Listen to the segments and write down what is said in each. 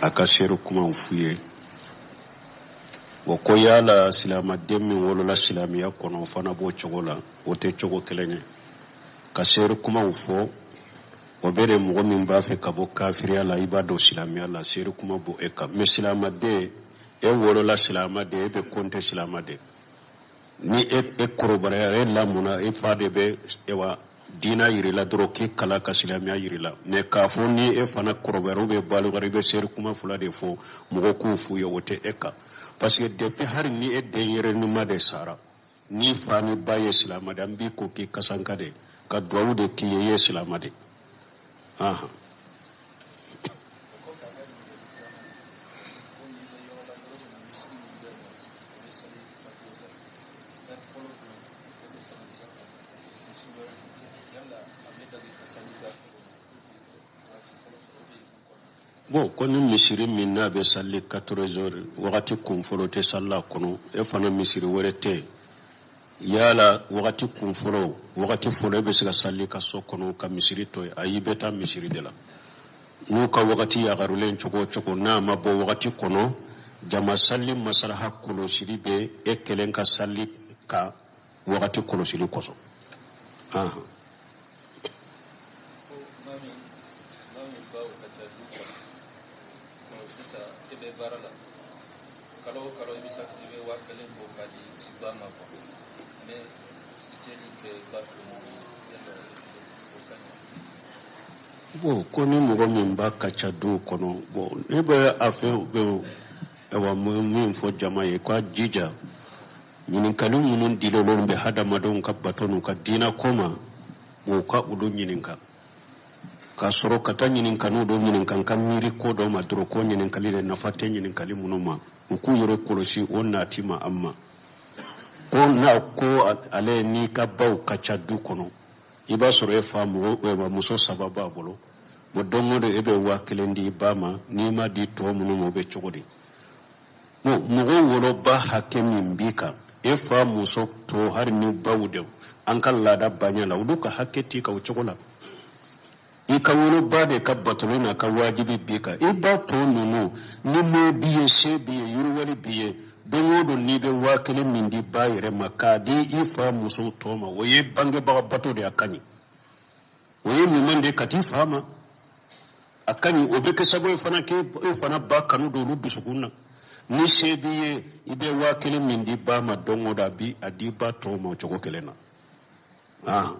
A ka seere kumaw f'u ye. Bon, ko yala silamaden min wolola silamɛya kɔnɔ, o fana b'o cogo la? O tɛ cogo kelen ye. Ka seere kumaw fɔ, o bɛ de mɔgɔ min b'a fɛ ka bɔ kafiriya la, i b'a don silamɛya la, seere kuma b'o e kan. Mais silamaden, e wolola silama de, e bɛ kɔnte silama de. Ni e kɔrɔbayara, e lamɔna, e fa de bɛ ewa diina yir'i la dɔrɔn, k'i kalan ka silamɛya yir'i la. Mais k'a fɔ ni e fana kɔrɔbayara ou bien balikuyara, i bɛ seere kuma fila de fɔ mɔgɔ k'u f'u ye, o tɛ e kan. Parce que depuis hali ni e denyɛrɛnima de sara, n'i fa ni ba ye silama de, an b'i ko k'i kasanka de, ka duwawu de k'i ye, i ye silama de. Ahan. Bon, ko ni misiri min n'a bɛ sali 4 heures, wagati kun fɔlɔ tɛ salila kɔnɔ, e fana misiri wɛrɛ tɛ yen, yala wagati kun fɔlɔ, wagati fɔlɔ, e bɛ se ka sali ka so kɔnɔ ka misiri to yen? Ayi, i bɛ taa misiri de la. N'u ka wagati yagarulen cogo o cogo, n'a ma bɔ wagati kɔnɔ, jama sali masalaha kɔlɔsili bɛ e kelen ka sali ka wagati kɔlɔsili kosɔn. Kalo o kalo, i bɛ se, i bɛ 1000 bɔ k'a di ba ma quoi, mais i tɛ nin kɛ ba tɔ ninnu ye, yala o ka ɲi? Bon, ko ni mɔgɔ min ba ka ca duw kɔnɔ, bon, ne bɛ a fɛ bɛ awa min fɔ jama ye, k'a jija ɲininkali minnu dilen bɛ hadamadenw ka bato n'u ka diinɛ ko ma, u ka olu ɲininka, k'a sɔrɔ ka taa ɲininkaliw dɔ ɲininka ka miiri ko dɔ ma dɔrɔn, ko ɲininkali de nafa tɛ ɲininkali minnu ma, u k'u yɛrɛ kɔlɔsi o nati ma. An ma ko n'a ko ale n'i ka baw ka ca du kɔnɔ, i b'a sɔrɔ e fa mɔgɔ muso saba b'a bolo. Bon, don o don e bɛ 1000 di ba ma, n'i ma di tɔ minnu ma, o bɛ cogo di? Bon, mɔgɔ woloba hakɛ min b'i kan, e fa muso tɔ, hali ni baw de, an ka laada baɲa la, olu ka hakɛ t'i kan o cogo la. I ka woloba de ka batoli n'a ka wajibi b'i kan. I ba tɔ ninnu, ni mɔ b'i ye, se b'i ye, yiriwali b'i ye, don o don n'i bɛ 1000 min di ba yɛrɛ ma k'a di i fa muso tɔ ma, o ye bangebaga bato de, a ka ɲi. O ye ɲuman de ka t'i fa ma, a ka ɲi. O bɛ kɛ sababu ye fana k'e fana ba kanu don olu dusukun na. Ni se b'i ye, i bɛ 1000 min di ba ma don o don, a bi a di ba tɔw ma o cogo kelen na. Ah.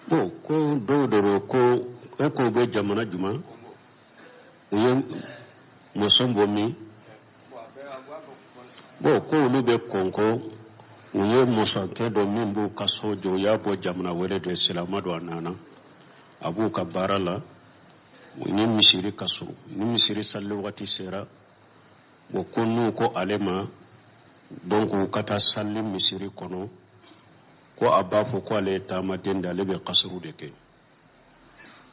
Bon, ko dɔw de bɛ ko e ko bɛ jamana jumɛn, u ye maçon bɔ min? Bon, ko olu bɛ kɔnko, u ye maçonkɛ dɔ min b'u ka so jɔ, u y'a bɔ jamana wɛrɛ de, silama don, a nana, a b'u ka baara la. Ni misiri ka surun, ni misiri sali wagati sera, bon, ko n'u ko ale ma donc u ka taa sali misiri kɔnɔ, ko a b'a fɔ ko ale ye taamaden de, ale bɛ kasuru de kɛ.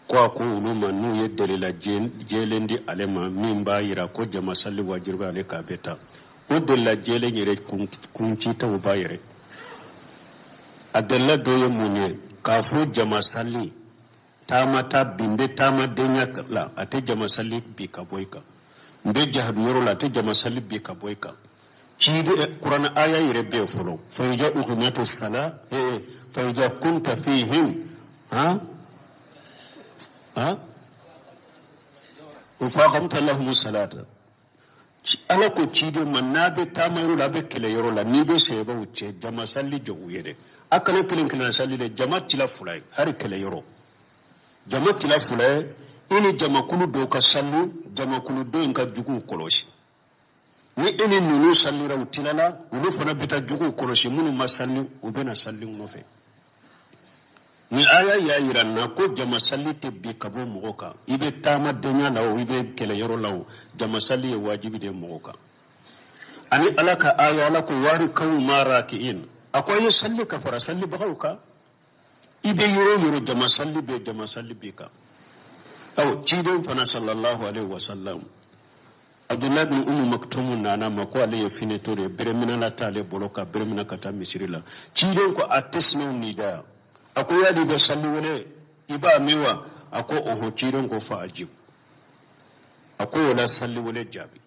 Ko a ko olu ma n'u ye delila jɛlen di ale ma min b'a yira ko jama sali wajibi ale k'a bɛ taa, o delila jɛlen yɛrɛ kunci tɛ o b'a yɛrɛ. A delila dɔ ye mun ye? K'a fɔ jama sali taama ta bin bɛ taamadenya la, a tɛ jama sali bin ka bɔ i kan. N bɛ jahadu yɔrɔ la, a tɛ jama sali bin ka bɔ i kan. Ci kuranɛ aya yɛrɛ bɛ yen fɔlɔ, fa iza uqimati sala, fa iza kunta fihim ha ha fa aqamta lahumu salata. Ala ko ciden ma, n'a bɛ taama yɔrɔ la, a bɛ kɛlɛ yɔrɔ la, n'i bɛ sahabaw cɛ, jama sali jɔ u ye dɛ. A kana kelen kelen sali dɛ, jama tila fila ye. Hali kɛlɛ yɔrɔ, jama tila fila ye, i ni jamakulu dɔw ka sali, jamakulu dɔ in ka juguw kɔlɔsi. Ni e ni ninnu salira, u tilala, olu fana bɛ taa juguw kɔlɔsi. Minnu ma sali, u bɛ na sali nɔfɛ. Ni aya y'a yira n na ko jama sali tɛ bin ka bɔ mɔgɔ kan, i bɛ taamadenya la o, i bɛ kɛlɛyɔrɔ la o, jama sali ye wajibi de ye mɔgɔ kan. Ani Ala ka aya, Ala ko warkaw ma rakiin, a ko a ye sali ka fara salibagaw kan. I bɛ yɔrɔ o yɔrɔ jama sali bɛ, jama sali b'i kan. Aw ciden fana sallallahu alaihi wasallam, Abdullahi bin Umu Maktumu nana ma ko ale ye finito de ye, bereminɛla t'ale bolo ka beremina ka taa misiri la. Ciden ko a tasmau nida, a ko yali bɛ sali wele i b'a mɛn wa? A ko ɔhɔn. Ciden ko fa ajib, a ko o la sali wele jaabi.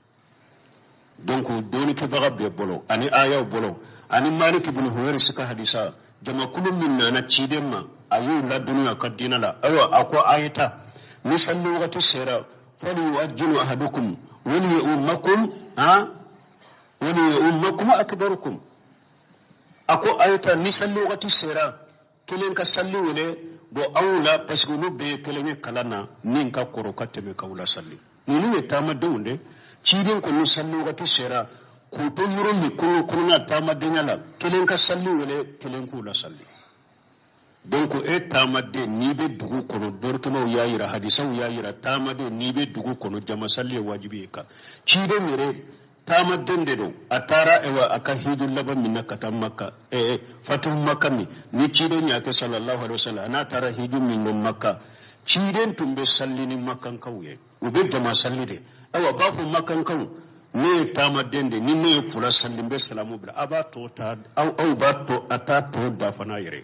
Donc dɔnnikɛbaga bɛɛ bolo ani ayaw bolo ani Malik ibn Huwairisi ka hadisa, jamakulu min nana ciden ma, a y'u ladɔnniya a ka diinɛ la. Ayiwa, a ko a ye taa, ni sali wagati sera, falyu'adhdhin ahadukum waliya'ummakum, ha waliya'ummakum akbarukum. A ko a ye taa, ni sali wagati sera, kelen ka sali wele bon aw la, parce que olu bɛɛ ye kelen ye kalan na, min ka kɔrɔ ka tɛmɛ k'aw la sali. Ninnu ye taamadenw de. Ciden ko ni sali wagati sera, k'u to yɔrɔ min kungo kɔnɔna taamadenya la, kelen ka sali wele, kelen k'u la sali. Donc e taamaden, n'i bɛ dugu kɔnɔ, dɔnnikɛlaw y'a yira, hadisaw y'a yira, taamaden n'i bɛ dugu kɔnɔ, jama sali ye wajibi ye kan. Ciden yɛrɛ taamaden de don, a taara a ka hiju laban min na ka taa Maka, fatu Maka min ni ciden y'a kɛ sallallahu alaihi wasallam, n'a taara hiju min na Maka, ciden tun bɛ sali ni makankaw ye, u bɛ jama sali de. Ayiwa, b'a fɔ makankaw, ne ye taamaden de, ni ne ye fula sali, n bɛ salamu bila, a b'a tɔ ta, aw b'a tɔ, a t'a tɔ dafa n'a yɛrɛ.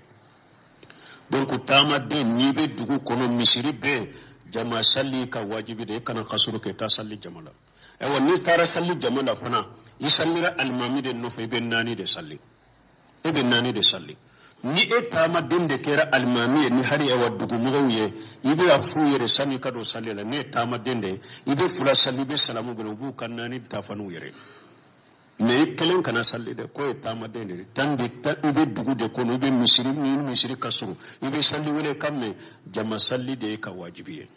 Donc taamaden n'i bɛ dugu kɔnɔ, misiri bɛɛ jama sali ka wajibi de, e kana kasuru kɛ, taa sali jama la. Ayiwa, n'i taara sali jama la fana, i salira alimami de nɔfɛ, i bɛ naani de sali, e bɛ naani de sali. Ni e taamaden de kɛra alimami ye, ni hali ayiwa dugumɔgɔw ye, i bɛ a f'u yɛrɛ sani ka don sali la, ne ye taamaden de ye, i bɛ fula sali, i bɛ salamu bila, u b'u ka naani dafa n'u yɛrɛ. Mais i kelen kana sali dɛ, k'o ye taamaden de ye. Tan de i bɛ dugu de kɔnɔ, i bɛ misiri ni misiri ka surun, i bɛ sali wele kan mɛn, jama sali de ye ka wajibi ye.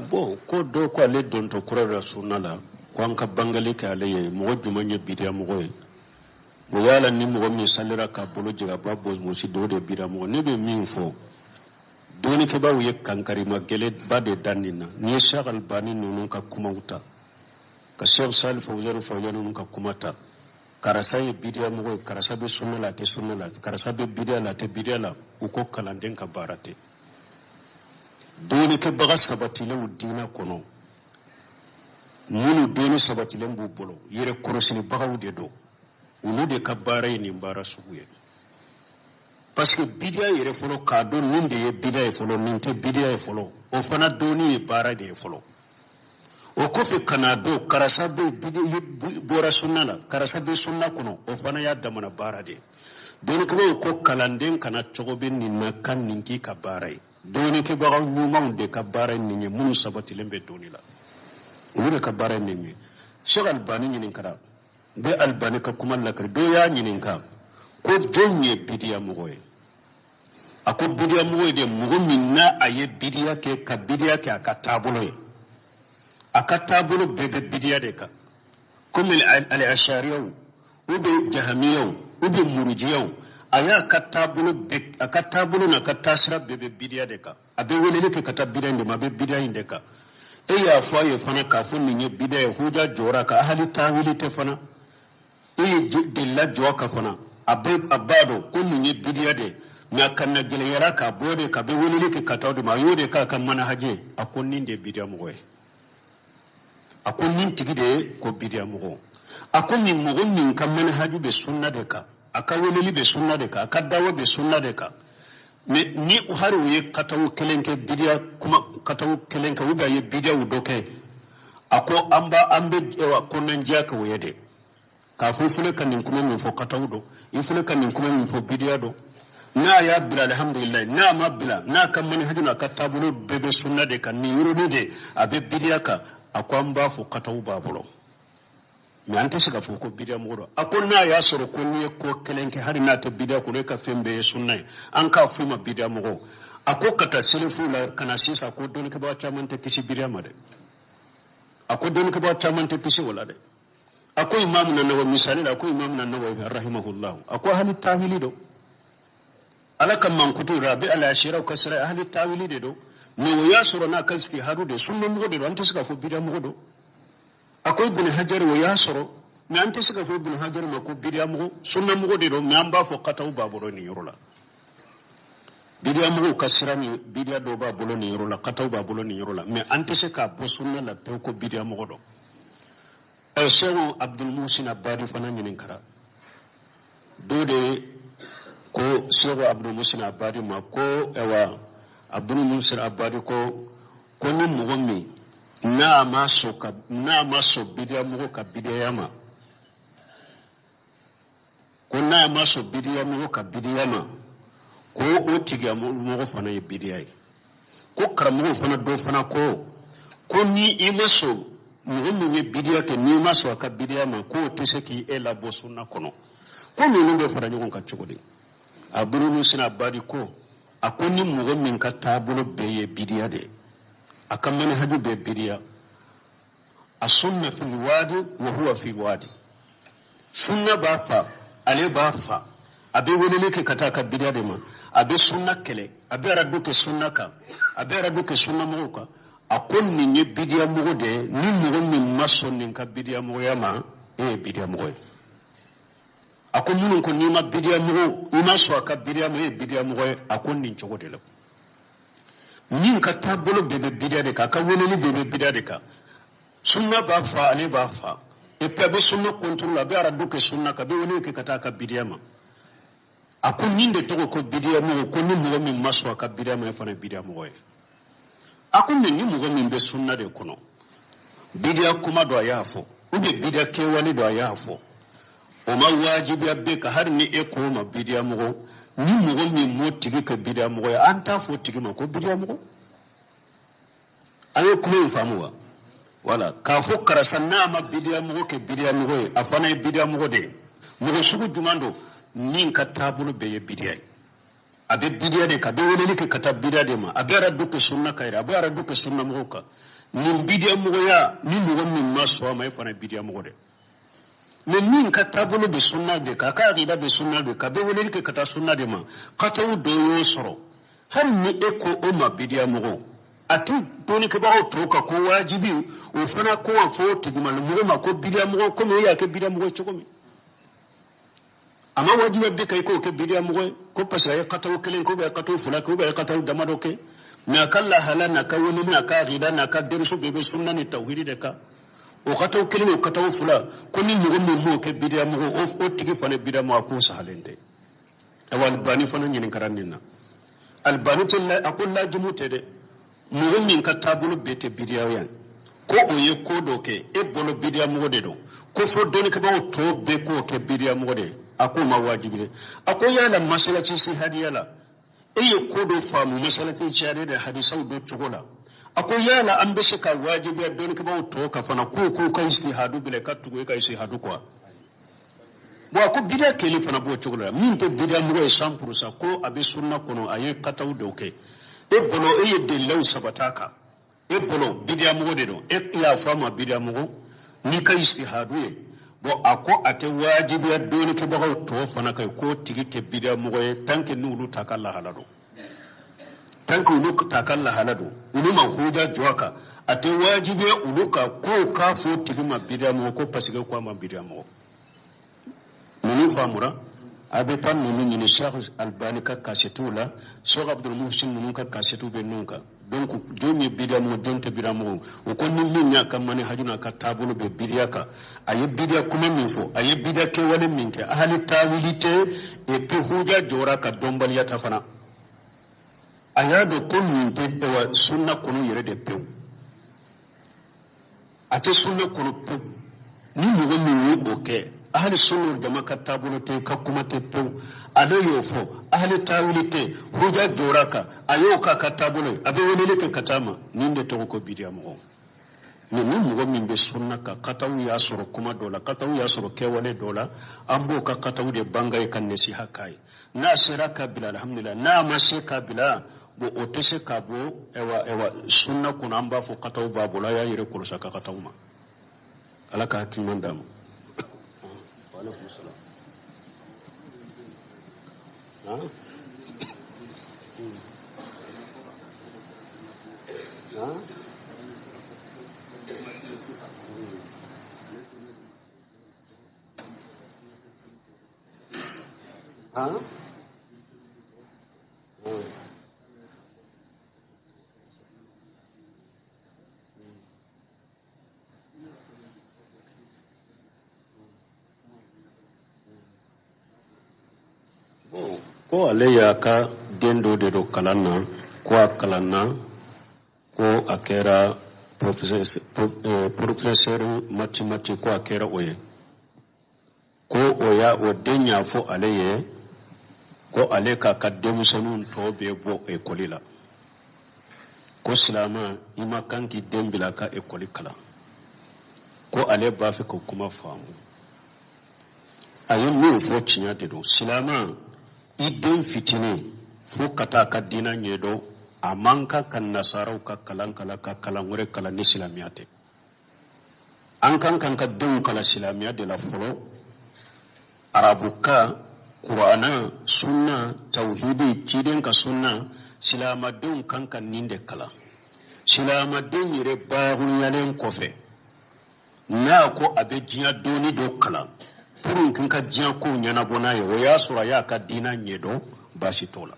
Bon, ko dɔw ko ale dontɔ kura la sunna la, ko an ka bangali kɛ ale ye, mɔgɔ jumɛn ye bidiya mɔgɔ ye? O y'a la ni mɔgɔ min salira k'a bolo jigin a b'a bɔsi dɔw de bidiya mɔgɔ. Ne bɛ min fɔ, dɔnnikɛbaaw ye kankarima gɛlɛnba de da nin na. N'i ye Cheikh Albani ninnu ka kumaw ta, ka Cheikh Salih Fawzan Fawzan ninnu ka kuma ta, karisa ye bidiya mɔgɔ ye, karisa bɛ sunna la, a tɛ sunna la, karisa bɛ bidiya la, a tɛ bidiya la, u ko kalanden ka baara tɛ. Dɔnnikɛbaga sabatilenw diinɛ kɔnɔ, minnu dɔnni sabatilen b'u bolo, yɛrɛ kɔrɔsilibagaw de don, olu de ka baara ye nin baara sugu ye. Parce que bidiya yɛrɛ fɔlɔ, k'a dɔn nin de ye bidiya ye fɔlɔ, nin tɛ bidiya ye fɔlɔ, o fana dɔnni ye baara de ye fɔlɔ. O kɔfɛ ka n'a dɔn karisa bɛ bɔra sunna la, karisa bɛ sunna kɔnɔ, o fana y'a damana baara de ye. Dɔnnikɛbaaw ko kalanden kana cogo bɛ nin na ka nin k'i ka baara ye. Dɔnnikɛbagaw ɲumanw de ka baara ye nin ye, minnu sabatilen bɛ dɔnni la, olu de ka baara ye nin ye. Cheikh Albani ɲininkara, n bɛ Albani ka kuma lakari, dɔ y'a ɲininka ko jɔn ye bidiya mɔgɔ ye? A ko bidiya mɔgɔ ye de mɔgɔ min n'a a ye bidiya kɛ ka bidiya kɛ a ka taabolo ye, a ka taabolo bɛɛ bɛ bidiya de kan, komi al-ashariyaw ou bien jahamiyaw ou bien murujiyaw, a y'a ka taabolo bɛɛ, a ka taabolo n'a ka taasira bɛɛ bɛ bidiya de kan, a bɛ weleli kɛ ka taa bidiya in de ma, a bɛ bidiya in de kan. E y'a fɔ a ye fana k'a fɔ nin ye bidiya ye, huja jɔra kan, ahali taawili tɛ fana, e ye delila jɔ kan fana, a bɛ a b'a dɔn ko nin ye bidiya de ye, mɛ a kana gɛlɛyara k'a bɔ de ka bɛ weleli kɛ ka taa o de ma, a y'o de k'a ka manahaji ye. A ko nin de ye bidiya mɔgɔ ye, a ko nin tigi de ye ko bidiya mɔgɔ. A ko nin mɔgɔ min ka manahaji bɛ sunna de kan, a ka weleli bɛ sunna de kan, a ka dawa bɛ sunna de kan, mɛ ni hali u ye kataw kelen kɛ bidiya kuma, kataw kelen kɛ ou bien a ye bidiyaw dɔ kɛ, a ko an b'a an bɛ kɔnɔnajɛya kɛ o ye de, k'a fɔ i filɛ ka nin kuma min fɔ kataw don, i filɛ ka nin kuma min fɔ bidiya don. N'a y'a bila alihamudulilayi, n'a ma bila, n'a ka manhaji n'a ka taabolo bɛɛ bɛ sunna de kan, nin yɔrɔnin de a bɛ bidiya kan, a ko an b'a fɔ kataw b'a bolo. Mais an tɛ se ka fɔ ko bidiya mɔgɔ don. A ko n'a y'a sɔrɔ ko n'i ye ko kelen kɛ, hali n'a tɛ bidiya kɔnɔ, e ka fɛn bɛɛ ye sunna ye, an k'a f'u ma bidiya mɔgɔ. A ko ka taa selefuw la ka na sisan, ko dɔnnikɛbaga caman tɛ kisi bidiya ma dɛ. A ko dɔnnikɛbaga caman tɛ kisi o la dɛ. A ko imamu na Nawawi, misali la, a ko imamu na Nawawi rahimahullah, a ko ahli tawili don. Ala ka mankutu la, a bɛ ala asiraw ka sira, ahli tawili de don. Mais o y'a sɔrɔ n'a ka istihadu de, sunna mɔgɔ de don, an tɛ se k'a fɔ bidiya mɔgɔ don. A ko Ibn Hajar, o y'a sɔrɔ, mais an tɛ se k'a fɔ Ibn Hajar ma ko bidiya mɔgɔ, sunna mɔgɔ de don, mais an b'a fɔ kataw b'a bolo nin yɔrɔ la. Bidiya mɔgɔw ka sira ni bidiya dɔw b'a bolo nin yɔrɔ la, kataw b'a bolo nin yɔrɔ la, mais an tɛ se k'a bɔ sunna la pewu ko bidiya mɔgɔ don. Ɛ Sɛku Abdul Muhsin Abadi fana ɲininkara dɔ de ko Sɛku Abdul Muhsin Abadi ma ko ɛwa Abdul Muhsin Abadi ko ni mɔgɔ min n'a ma sɔn bidiya mɔgɔ ka bidiyaya ma, ko n'a ma sɔn bidiya mɔgɔ ka bidiya ma, ko o tigilamɔgɔ fana ye bidiya ye. Ko karamɔgɔw fana dɔ fana ko ni i ma sɔn mɔgɔ min ye bidiya kɛ, n'i ma sɔn a ka bidiya ma, k'o tɛ se k'i e labɔ sunna kɔnɔ. Ko ninnu bɛ fara ɲɔgɔn kan cogo di? Abdul Muhsin Abadi ko, a ko ni mɔgɔ min ka taabolo bɛɛ ye bidiya de ye, a ka manhaju bɛɛ bidiya, a sunna fil wadi wa huwa fi wadi, sunna b'a fa, ale b'a fa, a bɛ weleli kɛ ka taa a ka bidiya de ma, a bɛ sunna kɛlɛ, a bɛ aradu kɛ sunna kan, a bɛ aradu kɛ sunna mɔgɔw kan, a ko nin ye bidiya mɔgɔ de ye. Ni mɔgɔ min ma sɔn nin ka bidiya mɔgɔya ma, e ye bidiya mɔgɔ ye. A ko minnu ko n'i ma bidiya mɔgɔ, i ma sɔn a ka bidiya ma, e ye bidiya mɔgɔ ye, a ko nin cogo de la. Min ka taabolo bɛɛ bɛ bidiya de kan, a ka weleli bɛɛ bɛ bidiya de kan, sunna b'a fa, ale b'a fa, et puis a bɛ sunna contre la, a bɛ aradu kɛ sunna kan, a bɛ weleli kɛ ka taa a ka bidiya ma, a ko nin de tɔgɔ ko bidiya mɔgɔ. Ko ni mɔgɔ min ma sɔn a ka bidiya ma, e fana ye bidiya mɔgɔ ye. A ko mais ni mɔgɔ min bɛ sunna de kɔnɔ, bidiya kuma dɔ a y'a fɔ, ou bien bidiya kɛwale dɔ a y'a fɔ, o ma wajibiya bɛɛ kan. Hali ni e k'o ma bidiya mɔgɔ, ni mɔgɔ min m'o tigi kɛ bidiya mɔgɔ ye, an t'a fɔ o tigi ma ko bidiya mɔgɔ. An ye kuma in faamu wa? Wala k'a fɔ karisa n'a ma bidiya mɔgɔ kɛ bidiya mɔgɔ ye, a fana ye bidiya mɔgɔ de ye. Mɔgɔ sugu jumɛn don? Min ka taabolo bɛɛ ye bidiya ye, a bɛ bidiya de kan, a bɛ weleli kɛ ka taa bidiya de ma, a bɛ aradu kɛ sunna kan yɛrɛ, a bɛ aradu kɛ sunna mɔgɔw kan. Nin bidiya mɔgɔya, ni mɔgɔ min ma sɔn a ma, e fana ye bidiya mɔgɔ de. Mais min ka taabolo bɛ sunna de kan, a ka akida bɛ sunna de kan, a bɛ weleli kɛ ka taa sunna de ma, kataw dɔ y'o sɔrɔ, hali ni e ko o ma bidiya mɔgɔ, a tɛ dɔnnikɛbagaw tɔw kan ko wajibi o fana ko a fɔ o tigi ma, mɔgɔ ma ko bidiya mɔgɔ, komi e y'a kɛ bidiya mɔgɔ ye cogo min. A ma wajibi bɛ kan i k'o kɛ bidiya mɔgɔ ye ko parce que a ye kataw kelen kɛ, ou bien kataw fila kɛ, ou bien a ye kataw damadɔ kɛ, mais a ka lahala n'a ka weleli n'a ka akida n'a ka derisu bɛɛ bɛ sunna ni tawhidi de kan. O kataw kelen, o kataw fila, ko ni mɔgɔ min m'o kɛ bidiya mɔgɔ, o tigi fana bidiya mɔgɔ, a k'o sahalen tɛ. Awa Albani fana ɲininkara nin na. Albani tɛ la, a ko lajimu tɛ dɛ. Mɔgɔ min ka taabolo bɛɛ tɛ bidiya ye, ko o ye ko dɔ kɛ, e bolo bidiya mɔgɔ de don, ko fo dɔnnikɛbagaw tɔw bɛɛ k'o kɛ bidiya mɔgɔ de ye, a k'o ma wajibi dɛ. A ko yala masalati sihadiya la, e ye ko dɔ faamu masalati sihadiya de hadisaw dɔ cogo la, a ko yala an bɛ se ka wajibiya dɔnnikɛbagaw tɔw kan fana k'u k'u ka istihadu bila ka tugu e ka istihadu kɔ? Bon, a ko bidiya kɛli fana b'o cogo la. Min tɛ bidiya mɔgɔ ye 100%, ko a bɛ sunna kɔnɔ, a ye kataw dɔw kɛ, e bolo e ye delilaw sabata kan, e bolo bidiya mɔgɔ de don, e y'a fɔ a ma bidiya mɔgɔ n'i ka istihadu ye. Bon, a ko a tɛ wajibiya dɔnnikɛbagaw tɔw fana kan k'o tigi kɛ bidiya mɔgɔ ye, tant que n'olu ta ka lahala don, tant que olu ta ka lahala don, olu ma huja jɔ a kan, a tɛ wajibiya olu kan k'o k'a fɔ o tigi ma bidiya mɔgɔ ko parce que ko a ma bidiya mɔgɔ. Ninnu faamura, a bɛ taa ninnu ɲini Cheikh Albani ka kasetiw la, Cheikh Abdul Muhsin ninnu ka kasetiw bɛ ninnu kan. Donc jɔn ye bidiya mɔgɔ, jɔn tɛ bidiya mɔgɔ? O ko ni min y'a ka manhaju n'a ka taabolo bɛ bidiya kan, a ye bidiya kuma min fɔ, a ye bidiya kɛwale min kɛ, ahali tawili tɛ, et puis huja jɔra ka dɔnbaliya ta fana, a y'a dɔn ko nin tɛ wa sunna kɔnɔ yɛrɛ de pewu, a tɛ sunna kɔnɔ pewu. Ni mɔgɔ min ye o kɛ, ahali sunna jama ka taabolo tɛ, ka kuma tɛ pewu, ale y'o fɔ, ahali tawili tɛ, huja jɔra kan, a y'o k'a ka taabolo ye, a bɛ weleli kɛ ka taa ma, nin de tɔgɔ ko bidiya mɔgɔ. Ni ni mɔgɔ min bɛ sunna kan, kataw y'a sɔrɔ kuma dɔ la, kataw y'a sɔrɔ kɛwale dɔ la, an b'o ka kataw de banga ye ka nasiha k'a ye. N'a sera ka bila, alhamdulillah. N'a ma se ka bila, bon, o tɛ se ka bɔ ɛwa sunna kɔnɔ. An b'a fɔ kataw b'a bolo, a y'a yɛrɛ kɔlɔsi a ka kataw ma. Ala ka hakili ɲuman d'a ma. Wa alaikum salam. Han? Han? Han? Bon, ko ale y'a ka den dɔ de don kalan na, ko a kalanna, ko a kɛra professeur mathématique, ko a kɛra o ye, ko o y'a o den y'a fɔ ale ye ko ale k'a ka denmisɛnninw tɔ bɛɛ bɔ ekɔli la, ko silama i ma kan k'i den bila ka ekɔli kalan, ko ale b'a fɛ k'o kuma faamu. A ye min fɔ tiɲɛ de don. Silama, i den fitinin, fo ka taa ka diinɛ ɲɛdɔn, a man kan ka nasaraw ka kalan kalan ka kalan wɛrɛ kalan ni silamɛya tɛ. An kan kan ka denw kalan silamɛya de la fɔlɔ, arabukan, kurana, sunna, tawhidi, ciden ka sunna. Silamadenw kan ka nin de kalan. Silamaden yɛrɛ baaruyalen kɔfɛ, n'a ko a bɛ diɲɛ dɔɔni dɔ kalan pour que ka diɲɛ kow ɲɛnabɔ n'a ye, o y'a sɔrɔ a y'a ka diinɛ ɲɛdɔn, baasi t'o la,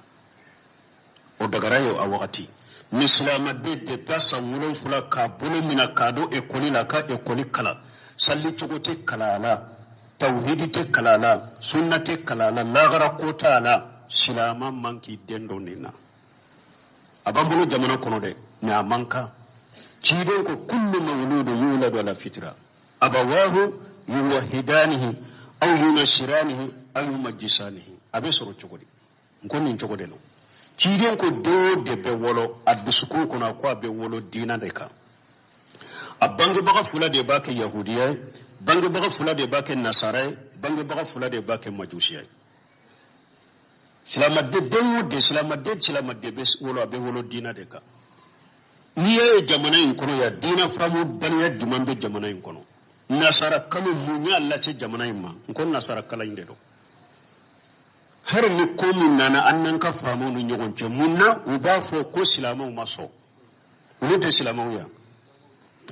o dagara ye a wagati. Ni silamaden depuis san 7 k'a bolo minɛ k'a don ekɔli la, ka ekɔli kalan, sali cogo tɛ kalan a la, tawhidi tɛ kalan a la, sunna tɛ kalan a la, lagara ko t'a la, silama man k'i den dɔn nin na. A b'an bolo jamana kɔnɔ dɛ, mais a man kan. Ciden ko kullu mawludu yuladu ala fitra, abawahu yuwahidanihi aw yunasiranihi aw yumajjisanihi. A bɛ sɔrɔ cogo di? N ko nin cogo de la. Ciden ko den o de bɛ wolo, a dusukun kɔnɔ ko a bɛ wolo diinɛ de kan. A bangebaga fila de b'a kɛ yahudiya ye, bangebaga fila de b'a kɛ nasara ye, bangebaga fila de b'a kɛ majusiya ye. Silamaden den o den, silamaden silamaden bɛ wolo, a bɛ wolo diinɛ de kan. N'i y'a ye jamana in kɔnɔ yan, diinɛ faamubaliya jumɛn bɛ jamana in kɔnɔ? Nasara kalo mun y'a lase jamana in ma? N ko nasara kalan in de don. Hali ni ko min nana an n'an ka faamaw ni ɲɔgɔn cɛ, mun na u b'a fɔ ko silamɛw ma sɔn? Olu tɛ silamɛw yan.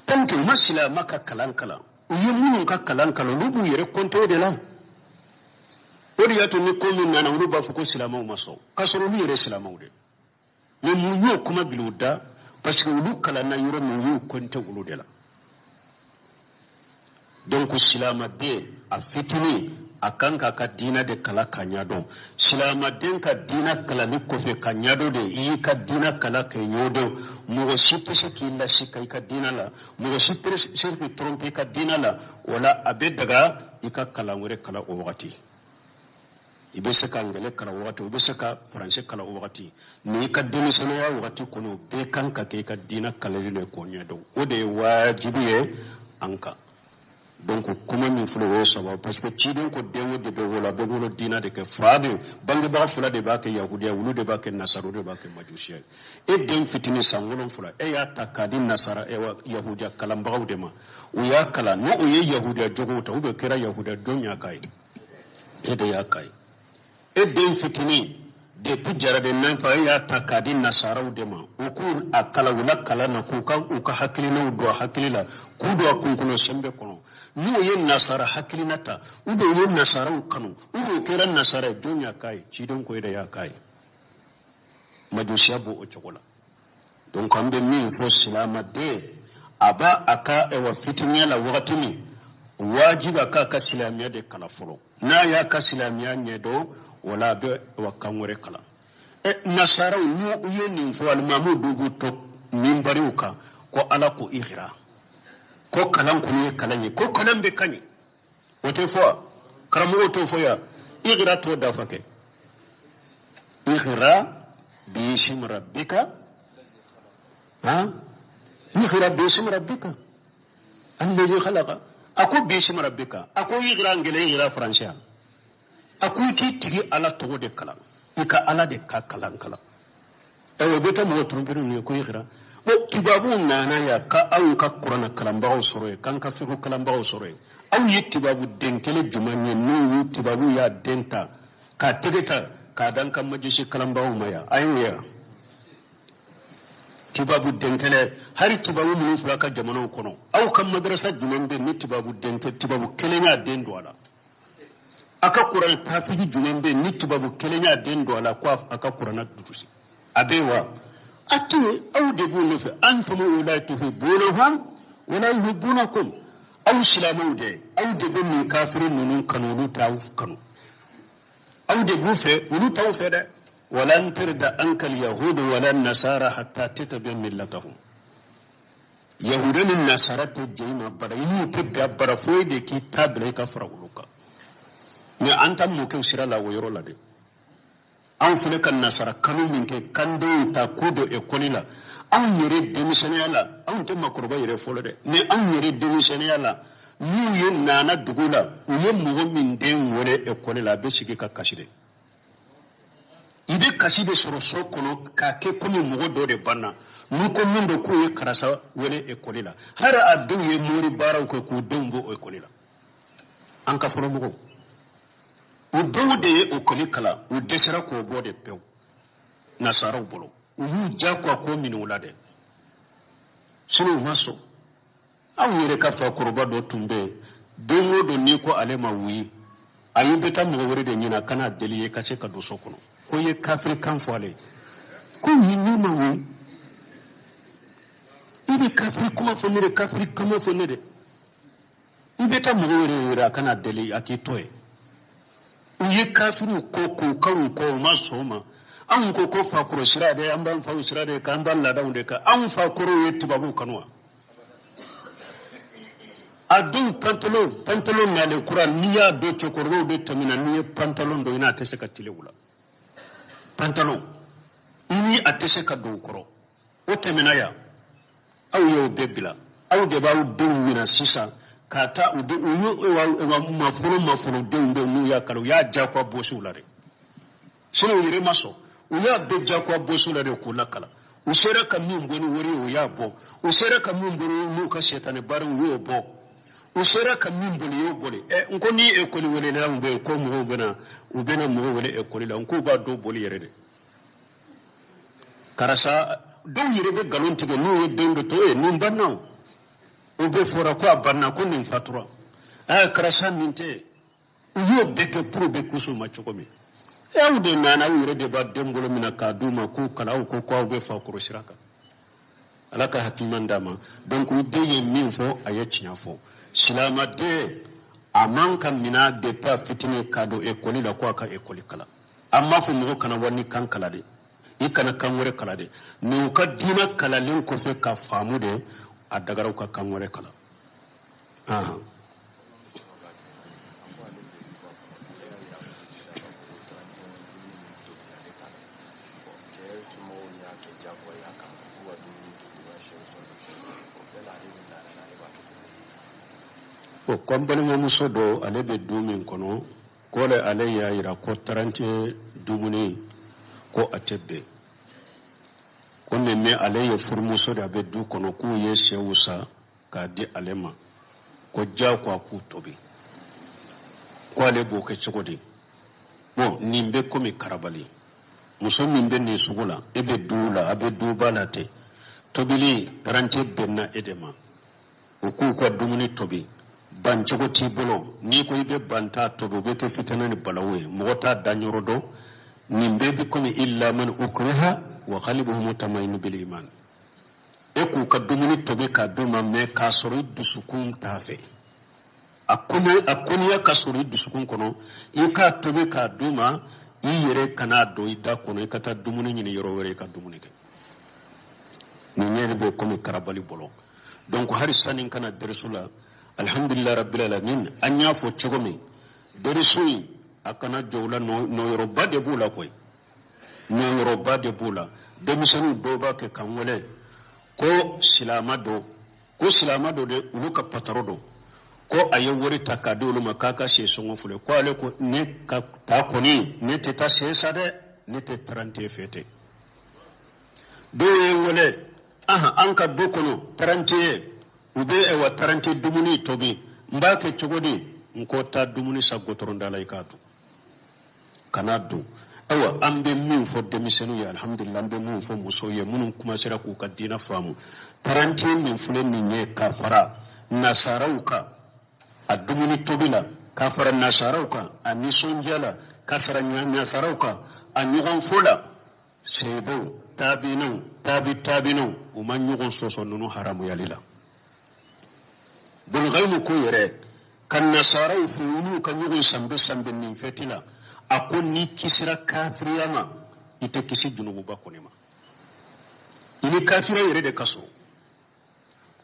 Tant que u ma silamɛ ka kalan kalan, u ye minnu ka kalan kalan, olu b'u yɛrɛ kɔnte o de la. O de y'a to ni ko min nana, olu b'a fɔ ko silamɛw ma sɔn, k'a sɔrɔ olu yɛrɛ silamɛw de. Mais mun y'o kuma bila u da? Parce que olu kalanna yɔrɔ min, u y'u kɔnte olu de la. Donc silamaden a fitinin, a kan k'a ka diinɛ de kalan ka ɲɛdɔn. Silamaden ka diinɛ kalanni kɔfɛ ka ɲɛdɔn de, i y'i ka diinɛ kalan ka ɲɛdɔn, mɔgɔ si tɛ se k'i lasi ka i ka diinɛ la, mɔgɔ si tɛ se k'i tromper i ka diinɛ la. O la a bɛ daga i ka kalan wɛrɛ kalan o wagati. I bɛ se ka angilɛ kalan o wagati, i bɛ se ka faransɛ kalan o wagati. N'i ka denmisɛnninya wagati kɔnɔ, o bɛɛ kan ka kɛ i ka diinɛ kalanni de k'o ɲɛdɔn. O de ye wajibi ye an kan. Donc kuma min filɛ, o ye sababu, parce que ciden ko den o de bɛ wolo, a bɛ wolo diinɛ de kɛ. Fa bɛ bangebaga fila de b'a kɛ yahudiya, olu de b'a kɛ nasara, olu de b'a kɛ majusiya ye. E den fitinin san 7, e y'a ta k'a di nasara yahudiya kalanbagaw de ma, u y'a kalan, n'o o ye yahudiya jogow ta, ou bien kɛra yahudiya, jɔn y'a k'a ye? E de y'a k'a ye. E den fitinin depuis jardin d'enfant, e y'a ta k'a di nasaraw de ma, u k'u a kalan u la kalan na, k'u ka u ka hakilinaw don a hakili la, k'u don a kunkolo sɛnbɛ kɔnɔ. N'u ye nasara hakilina ta, ou bien u ye nasaraw kanu, ou bien u kɛra nasara ye, jɔn y'a k'a ye? Ciden ko e de y'a k'a ye. Majusiya b'o o cogo la. Donc an bɛ min fɔ silamaden, a b'a a ka ɛwà fitiniya la wagati min, wajibi a k'a ka silamɛya de kalan fɔlɔ. N'a y'a ka silamɛya ɲɛdɔn, o la a bɛ wa kan wɛrɛ kalan. Ɛ, nasaraw n'u ye nin fɔ, alimamuw dɔw b'u to minbariw kan ko Ala ko ihira, ko kalan kɔni ye kalan ye, ko kalan bɛ ka ɲi. O tɛ fɔ wa? Karamɔgɔw t'o fɔ yan. Ihira t'o dafa kɛ. Ihira bisimi rabbika, han, ihira bisimi rabbika. Allazi khalaqa. A ko bismi rabbika. A ko iqra anglais, iqra français. A ko i k'i tigi Ala tɔgɔ de kalan. I ka Ala de ka kalan kalan. Ayiwa, i bɛ taa mɔgɔ tromper ninnu ye ko iqra. Bon, tubabuw nana yan ka anw ka kuranɛ kalanbagaw sɔrɔ yen, k'an ka fiqh kalanbagaw sɔrɔ yen. Aw ye tubabu den kelen jumɛn ye n'u ye tubabu y'a den ta k'a tɛgɛ ta k'a d'an ka majisi kalanbagaw ma yan? A y'o ye yan. Tubabu den kelen, hali tubabu minnu filɛ ka jamanaw kɔnɔ, aw ka madarasa jumɛn bɛ ni tubabu den tubabu kelen y'a den don a la? A ka kuranɛ tafiji jumɛn bɛ ni tubabu kelen y'a den don a la ko a ka kuranɛ durusi? A bɛ wa? A tɛ yen. Aw de b'u nɔfɛ. Antum ulai tuhibbunahum wala yuhibbunakum. Aw silamɛw dɛ, aw de bɛ nin kafiri ninnu kanu, olu t'aw kanu. Aw de b'u fɛ, olu t'aw fɛ dɛ. Walan tarda anka alyahudu wala nasara hatta tattabi'a millatahum. Yahuda ni nasara tɛ jɛ i ma bara, i n'u tɛ bɛn bara foyi de k'i ta bila i ka fara olu kan. Mɛ an ta mɔkɛw sira la o yɔrɔ la dɛ. Anw filɛ ka nasara kanu min kɛ, k'an denw ta k'u don ekɔli la, anw yɛrɛ denmisɛnninya la, anw tɛ makɔrɔba yɛrɛ fɔlɔ dɛ, mɛ anw yɛrɛ denmisɛnninya la, n'u ye nana dugu la, u ye mɔgɔ min den wele ekɔli la, a bɛ sigi ka kasi de. I bɛ kasi de sɔrɔ so kɔnɔ k'a kɛ komi mɔgɔ dɔ de banna. N'u ko min don k'u ye karisa wele ekɔli la, hali a denw ye mori baaraw kɛ k'u denw bɔ ekɔli la. An ka fɔlɔ mɔgɔw, u dɔw de ye ekɔli kalan, u dɛsɛra k'o bɔ de pewu nasaraw bolo. U y'u diyagoya ko minɛ u la dɛ, sinon u ma sɔn. Anw yɛrɛ ka fakɔrɔba dɔ tun bɛ yen, don o don n'i ko ale ma wuyi, a y'i bɛ taa mɔgɔ wɛrɛ de ɲini a kana deli ye ka se ka don so kɔnɔ ko i ye kafiri kan fɔ ale ye. Ko nin ne ma wuyi, i bɛ kafiri kuma fɔ ne de, kafiri kuma fɔ ne de. I bɛ taa mɔgɔ wɛrɛ wele a kana deli a k'i to yen. U ye kafiriw ko k'u kanw kɔ, u ma sɔn o ma. Anw ko ko fakɔrɔ sira de, an b'an faw sira de kan, an b'an laadaw de kan. Anw fakɔrɔw ye tubabuw kanu wa? A dɔw pantalon, pantalon nalen kura, n'i y'a don cɛkɔrɔbaw de tɛmɛna, n'i ye pantalon don i n'a tɛ se ka tile u la. Pantalon i ni a tɛ se ka don u kɔrɔ. O tɛmɛna yan, aw y'o bɛɛ bila. Aw de b'aw denw minɛ sisan ka taa u de, u y'u mafolo mafolo denw bɛ n'u y'a kalan, u y'a diyagoya bɔsiw la dɛ. Sinon u yɛrɛ ma sɔn, u y'a bɛɛ diyagoya bɔsiw la de k'u lakalan. U sera ka min bɔ ni wari ye, u y'a bɔ. U sera ka min bɔ n'u ka sɛtanɛ baaraw, u y'o bɔ. U sera ka min boli, u y'o boli. N ko ni ekɔli welelaw bɛ yen ko mɔgɔw bɛna, u bɛna mɔgɔw wele ekɔli la, n k'u b'a dɔw boli yɛrɛ de. Karisa, dɔw yɛrɛ bɛ nkalon tigɛ n'u ye den dɔ to yen, nin banna o. O bɛ fɔra ko a banna, ko nin fatura. Karisa nin tɛ. U y'o bɛɛ kɛ pour bɛ kusu ma cogo min. Aw de nana, aw yɛrɛ de b'a den bolo minɛ k'a d'u ma k'u kalan, aw ko k'aw bɛ fa kɔrɔ sira kan. Ala ka hakilima d'a ma. Donc u den ye min fɔ, a ye tiɲɛ fɔ. Silamɛden a man ka minɛ depuis a fitinin k'a don ekɔli la ko a ka ekɔli kalan. An m'a fɔ mɔgɔ kana wali kan kalan dɛ, i kana kan wɛrɛ kalan dɛ, mais u ka diinɛ kalanlen kɔfɛ ka faamu de, a dagara u ka kan wɛrɛ kalan. O ko n balimamuso dɔ, ale bɛ du min kɔnɔ, ko le ale y'a yira ko trente dumuni ko a tɛ bɛn, ko mais ale ye furumuso de, a bɛ du kɔnɔ, k'u ye sɛw san k'a di ale ma, ko diyagoya k'u tobi, ko ale b'o kɛ cogo di? Bon, nin bɛ komi karabali. Muso min bɛ nin sugu la, e bɛ du la, a bɛ duba la ten, tobili trente bɛnna e de ma, u k'u ka dumuni tobi, ban cogo t'i bolo. N'i ko i bɛ ban t'a tobi, o bɛ kɛ fitinɛ ni balawu ye, mɔgɔ t'a da yɔrɔ dɔn. Nin bɛɛ bɛ komi illa man ukriha wa qalbuhu mutmainnu bil iman. E k'u ka dumuni tobi k'a d'u ma, mais k'a sɔrɔ i dusukun t'a fɛ, a kɔniya ka sɔrɔ i dusukun kɔnɔ, i k'a tobi k'a d'u ma, i yɛrɛ kan'a don i da kɔnɔ, i ka taa dumuni ɲini yɔrɔ wɛrɛ i ka dumuni kɛ. Nin yɛrɛ bɛ komi karabali bolo. Donc hali sani ka na derisu la, alhamdulilayi rabbil alamin, an y'a fɔ cogo min, derisu in a kana jɔ u la, nɔyɔrɔba de b'u la koyi, nɔyɔrɔba de b'u la. Denmisɛnninw dɔw b'a kɛ k'an wele ko silama dɔ Ko silama dɔ de, olu ka patɔrɔn don, ko a ye wari ta k'a di olu ma k'a ka sɛ sɔngɔ filɛ. Ko ale ko ne ka taa kɔni, ne tɛ taa sɛ san dɛ, ne tɛ trente et un fêter. Dɔw ye n wele, ahan, an ka du kɔnɔ 31, u bɛ ɛwa 31 dumuni tobi, n b'a kɛ cogo di? N ko taa dumuni san gɔtɔrɔn da la, i k'a dun, kana dun. Ayiwa, an bɛ min fɔ denmisɛnninw ye, alihamudulila, an bɛ min fɔ musow ye minnu kumasera k'u ka diinɛ faamu, 31 min filɛ nin ye, ka fara nasaraw kan a dumuni tobi la, ka fara nasaraw kan a nisɔndiya la, ka fara nasaraw kan a ɲɔgɔn fo la, sahabaw, taabinaw, taabi taabinaw, u ma ɲɔgɔn sɔsɔ ninnu haramuyali la. Bulugaimu ko yɛrɛ ka nasaraw fo, olu ka ɲɔgɔn sanbe sanbe nin fɛti la, a ko n'i kisira kafiriya ma, i tɛ kisi junububa kɔni ma, i ni kafiriya yɛrɛ de ka surun.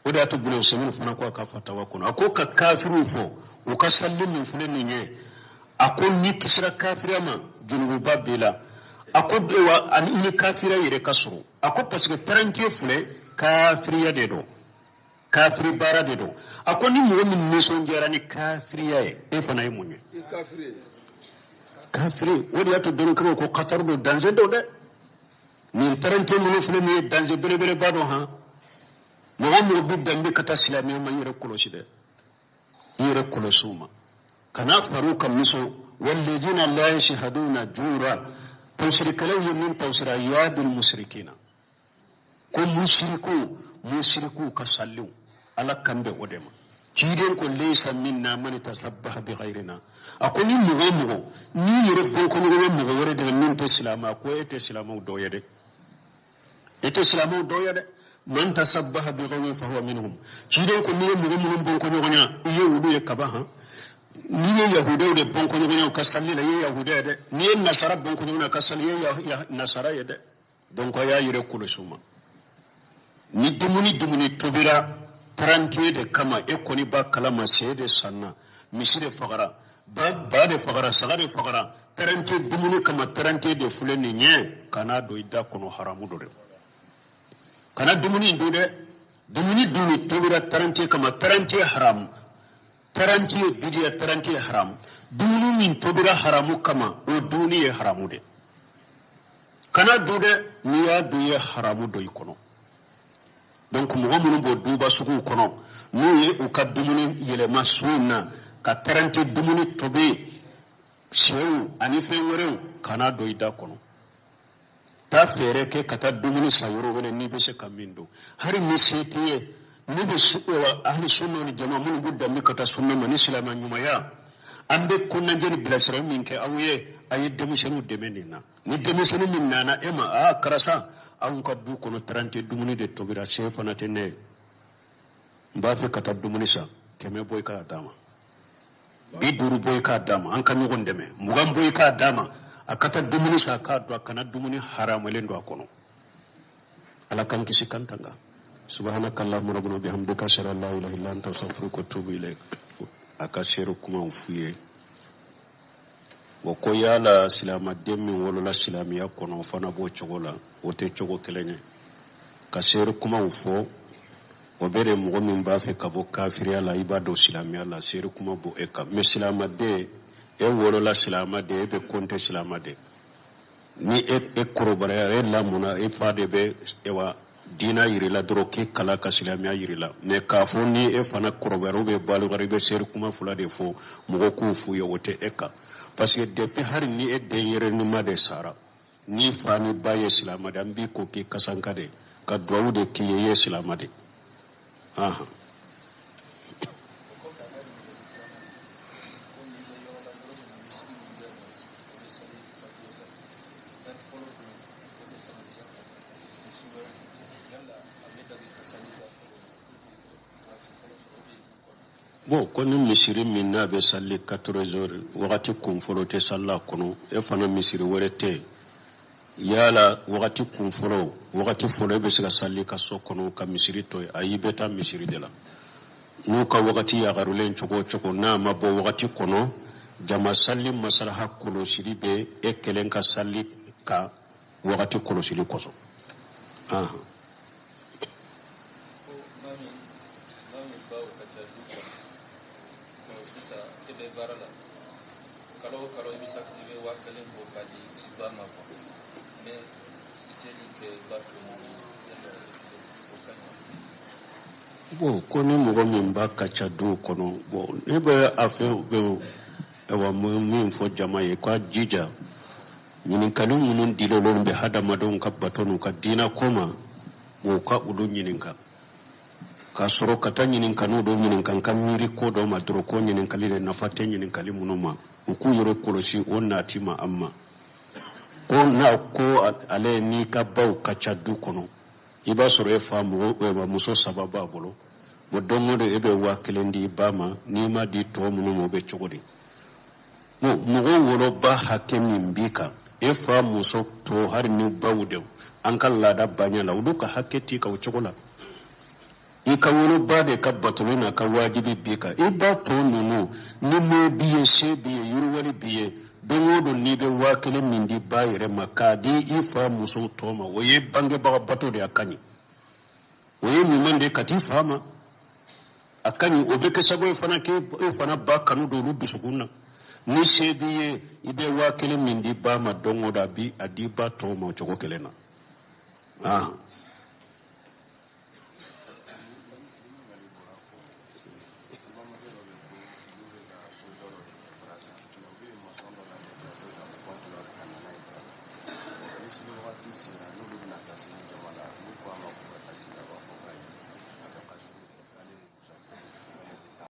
O de y'a to Buna Usɛmini fana ko a ka fatawa kɔnɔ, a ko ka kafiriw fo u ka sali min filɛ nin ye, a ko n'i kisira kafiriya ma, junububa b'i la. A ko wa ani i ni kafiriya yɛrɛ ka surun. A ko parce que 31 filɛ, kafiriya de don, kafiri baara de don. A ko ni mɔgɔ min nisɔndiyara ni kafiriya ye, e fana ye mun ye? Kafiri. O de y'a to dɔnnikɛlaw ko katari don, danger don dɛ. Nin 31 minnu filɛ nin ye, danger belebeleba don. Han, mɔgɔ mɔgɔ bɛ danbe ka taa silamɛya ma, i yɛrɛ kɔlɔsi dɛ, i yɛrɛ kɔlɔsi u ma, kana far'u kan miso. Walladina la yashhaduna jura, tafsirikɛlaw ye min tafsira, ya bil mushrikina, ko musiriku, musirikuw ka saliw, Ala kan bɛ o de ma. Ciden ko laysa minna man tasabbaha bi ghayrina. A ko ni mɔgɔ o mɔgɔ n'i yɛrɛ bɔnkɔɲɔgɔnya mɔgɔ wɛrɛ de la min tɛ silamɛ, a ko e tɛ silamɛw dɔ ye dɛ, e tɛ silamɛw dɔ ye dɛ. Man tasabbaha bi qawmin fahuwa minhum. Ciden ko n'i ye mɔgɔ minnu bɔnkɔɲɔgɔnya, i ye olu ye kaban. Han, n'i ye yahudaw de bɔnkɔɲɔgɔnya u ka sali la, i ye yahuda ye dɛ. N'i ye nasara bɔnkɔɲɔgɔnya u ka sali, i ye nasara ye dɛ. Donc a y'a yɛrɛ kɔlɔsi u ma. Ni dumuni tobira 31 de kama, e kɔni b'a kalama sɛ de sanna, misi de fagara, ba de fagara, saga de fagara 31 dumuni kama, 31 de filɛ nin ye, kana don i da kɔnɔ, haramu don dɛ. Kana dumuni dun dɛ. Dumuni dun tobira 31 kama, 31 haramu, 31 bidiya, 31 haramu. Dumuni min tobira haramu kama, o dumuni ye haramu de. Kana dun dɛ. N'i y'a dun, i ye haramu don i kɔnɔ. Donc mɔgɔ minnu b'o duba suguw kɔnɔ, n'u ye u ka dumuni yɛlɛma su in na ka 31 dumuni tobi, sɛw ani fɛn wɛrɛw, kana don i da kɔnɔ. Taa fɛɛrɛ kɛ ka taa dumuni san yɔrɔ wɛrɛ n'i bɛ se ka min dun, hali ni se t'i ye. Ne bɛ ahli sunna ni jama minnu b'u danbe ka taa sunna ma ni silamɛ ɲumanya, an bɛ kunnajɛ ni bilasira min kɛ aw ye, a ye denmisɛnninw dɛmɛ nin na. Ni denmisɛnnin min nana e ma, aa karisa, anw ka du kɔnɔ 31 dumuni de tobira, se fana tɛ ne ye, n b'a fɛ ka taa dumuni san, 100 bɔ i k'a d'a ma, 50 bɔ i k'a d'a ma, an ka ɲɔgɔn dɛmɛ, 20 bɔ i k'a d'a ma, a ka taa dumuni san k'a don, a kana dumuni haramalen don a kɔnɔ. Ala k'an kisi k'an tanga. Subhanaka allahumma rabbana bihamdika, ashhadu an la ilaha illa anta, astaghfiruka wa atubu ilayk. A ka seere kumaw f'u ye wa ko yala silamaden min wolola silamɛya kɔnɔ, o fana b'o cogo la? O tɛ cogo kelen ye. Ka seere kumaw fɔ, o bɛ de mɔgɔ min b'a fɛ ka bɔ kafiriya la, i b'a dɔn silamɛya la, seere kuma b'o e kan. Mais silamaden, e wolola silamaden, e bɛ kɔnte silamaden. Ni e kɔrɔbayara, e lamɔna, e fa de bɛ wa diina yirila dɔrɔn k'e kala ka silamɛya yirila. Mais k'a fɔ ni e fana kɔrɔbayara ou bien balikuyara, i bɛ seere kuma fila de fɔ mɔgɔ k'u f'u ye, o tɛ e kan. Parce que depuis hali ni e denyɛrɛnima de sara, ni fa ni ba ye silama de, an b'i ko k'i kasanka de, ka duwawu de k'i ye, i ye silama de. Ahan. Bon, ko ni misiri min n'a bɛ sali 4 heures, wagati kun fɔlɔ tɛ sali a kɔnɔ, e fana misiri wɛrɛ tɛ yen, yala wagati kun fɔlɔ, wagati fɔlɔ, e bɛ se ka sali ka so kɔnɔ ka misiri to yen? Ayi, i bɛ taa misiri de la. N'u ka wagati yagarulen cogo o cogo, n'a ma bɔ wagati kɔnɔ, jama sali masalaha kɔlɔsili bɛ e kelen ka sali ka wagati kɔlɔsili kosɔn. Maa min baw ka ca du kɔnɔ, bon, sisan e bɛ baara la, kalo o kalo i bɛ sa i bɛ 1000 bɔ k'a di i ba ma quoi, mais i tɛ nin kɛ ba tɔ ninnu ye, yala o ka ɲi? Bon, ko ni mɔgɔ min ba ka ca du kɔnɔ, bon, ne bɛ a fɛ ayiwa min fɔ jama ye, k'a jija ɲininkali minnu dilen bɛ hadamadenw ka bato n'u ka diinɛ ko ma, bon, u ka olu ɲininka k'a sɔrɔ ka taa ɲininkaliw dɔ ɲininka n ka miiri ko dɔ ma dɔrɔn, ko ɲininkali de nafa tɛ ɲininkali minnu ma, u k'u yɛrɛ kɔlɔsi o nati ma. An ma ko n'a ko ale n'i ka baw ka ca du kɔnɔ, i b'a sɔrɔ e fa mɔgɔ muso saba b'a bolo, bon, don o don e bɛ 1000 di ba ma, n'i ma di tɔ minnu ma, o bɛ cogo di? Bon, mɔgɔ woloba hakɛ min b'i kan, e fa muso tɔ, hali ni baw de, an ka laada baɲa la, olu ka hakɛ t'i kan o cogo la. I ka woloba de ka batoli n'a ka wajibi b'i kan. I ba tɔ ninnu, ni mɔ b'i ye, se b'i ye, yiriwali b'i ye, don o don n'i bɛ 1000 min di ba yɛrɛ ma k'a di i fa muso tɔ ma, o ye bangebaga bato de ye. A ka ɲi, o ye ɲuman de ye ka t'i fa ma, a ka ɲi. O bɛ kɛ sababu ye fana k'e fana ba kanu don olu dusukun na. Ni se b'i ye, i bɛ 1000 min di ba ma don o don, a bi a di ba tɔw ma o cogo kelen na. Ah.